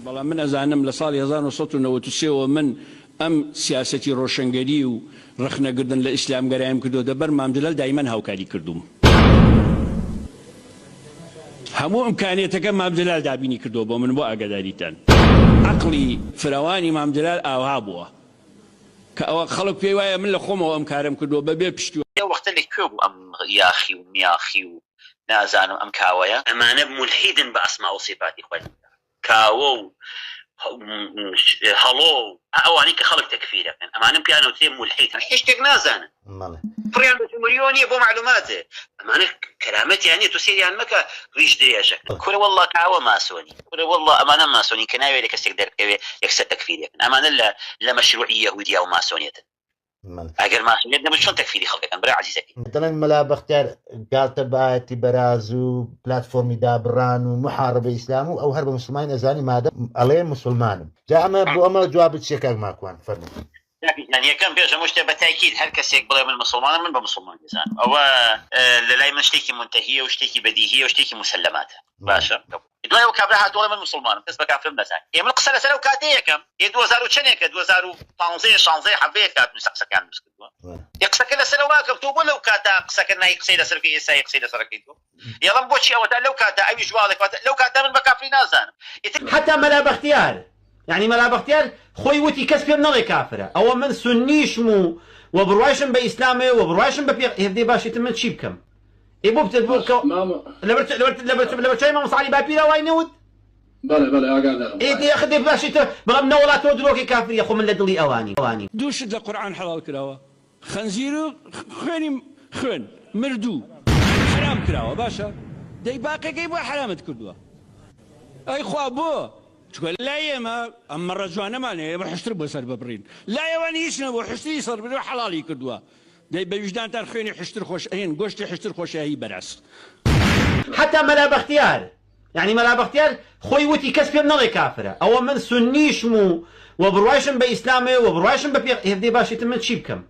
بەڵام من ئەزانم لە ساڵی 1993 وە من ئەم سیاسەتی ڕۆشنگەری و ڕەخنەگردن لە ئیسلامگەرایم کردۆتە بەر مام جەلال دایمەن هاوکاری کردووم. هەموو ئیمکانیەتەکە مام جەلال دابینی کردووە بۆ من بۆ ئاگاداریتان. عەقڵی فرەوانی مام جەلال ئاوها بووە کە ئەوە خەڵک پێی وایە من لە خۆمەوە ئەم کارەم کردووە بە بێ پشتیوانی. ئەو وەختە لە کوێ بوو ئەم یاخی و میاخی و نازانم ئەم کاوەیە؟ ئەمانە مولحیدن بە ئەسما و سیفاتی خوای متعال. کاوە و هەڵۆ و ئەوانەی کە خەڵک تەکفیر ئەکەن ئەمانە پێیان ئەوترێ مولحید هیچ شتێک نازانن پڕیان بە جمهوریەوە نییە بۆ معلوماتێ ئەمانە کەرامەتیان نییە تۆ سەیریان مەکە ڕیش درێژەکەن کورە واللە کاوە ماسۆنی کورە واللە ئەمانە ماسۆنی کە ناوێ لە کەسێک دەربکەوێ یەکسەر تەکفیرەکەن ئەمانە لە لە مەشروعی یەهودیا و ماسۆنیەتن. ئەگەر ماسونیەت نەبوو چۆن تەکفیری خەڵک ئەکەن برا عەزیزەکەی. دەڵێن مەلا بەختیار گالتە بە ئایەتی بەراز و پلاتفۆرمی دابڕان و محاڕبەی ئیسلام و ئەو هەر بە موسڵمانی ئەزانی مادەم ئەڵێ موسڵمانم جا ئەمە بۆ ئەمە جوابت چیە کاک ماکوان فەرموو. کاک گیان یەکەم پێش هەموو شتێ بە تاکید هەر کەسێک بڵێ من موسڵمانم من بە موسڵمان دەزانم ئەوە لەلای من شتێکی مونتەهیە و شتێکی بەدیهیە و شتێکی موسەلەماتە باشە. دوای ئەو کابرا هاتووە ئەڵێ من موسڵمانم کەس بە کافرم نەزانی ئێ من قسە لەسەر ئەو کاتەی ئەکەم ئێ 2000 و چەنێکە 2015 شانزەیە حەڤدەیە کات نووسە قسەکەیان دروست کردووە ئێ قسەکە لەسەر ئەوە ئەکەم تۆ بۆ لەو کاتە قسەکە نای قسەی لەسەر بکەی ئێستا قسەی لەسەر ئەکەی تۆ ئێڵم بۆچی ئەوەتا لەو کاتە ئەویش وا ئەڵێ کەواتە لەو کاتە من بە کافری نازانم ئیتر حەتا مەلا بەختیار یەعنی مەلا بەختیار خۆی وتی کەس پێم نەڵێ کافرە ئەوە من سوننیشم و وە بڕوایشم بە ئیسلام هەیە وە بڕوایشم بە پێغ ئێ دەی باشە ئیتر من چی بکەم ئێ بۆ بچێت بۆ کە لەبەر لەبەر لەبەر لەبەر چاوی مامۆستا عەلی باپیرە وای نەوت؟ بەڵێ بەڵێ ئاگادارم. ئێ دەی ئەخر دەی باشە تۆ بەڵام نەوەڵا تۆ درۆکەی کافریە خۆ من لە دڵی ئەوانی ئەوانی. دوو شت لە قورعان حەڵاڵ کراوە خەنزیر و خوێنی خوێن مردوو حەرام کراوە باشە دەی باقیەکەی بۆ حەرامت کردووە ئەی خوا بۆ چونکە لای ئێمە ئەم مەڕە جوانەمان هەیە ئێمە حوشتر بۆ سەر ببڕین لای ئەوان هیچ نەبوو حوشتری سەر بڕی و حەڵاڵی کردووە دەی بە ویژدانتان خوێنی حوشتر خۆش ئەهێن گۆشتی حوشتر خۆشە هی بەراز. حەتا مەلا بەختیار یەعنی مەلا بەختیار خۆی وتی کەس پێم نەڵێ کافرە ئەوە من سوننیشم و وە بڕوایشم بە ئیسلام هەیە وە بڕوایشم بە پێغ ئێ دەی باشە ئیتر من چی بکەم.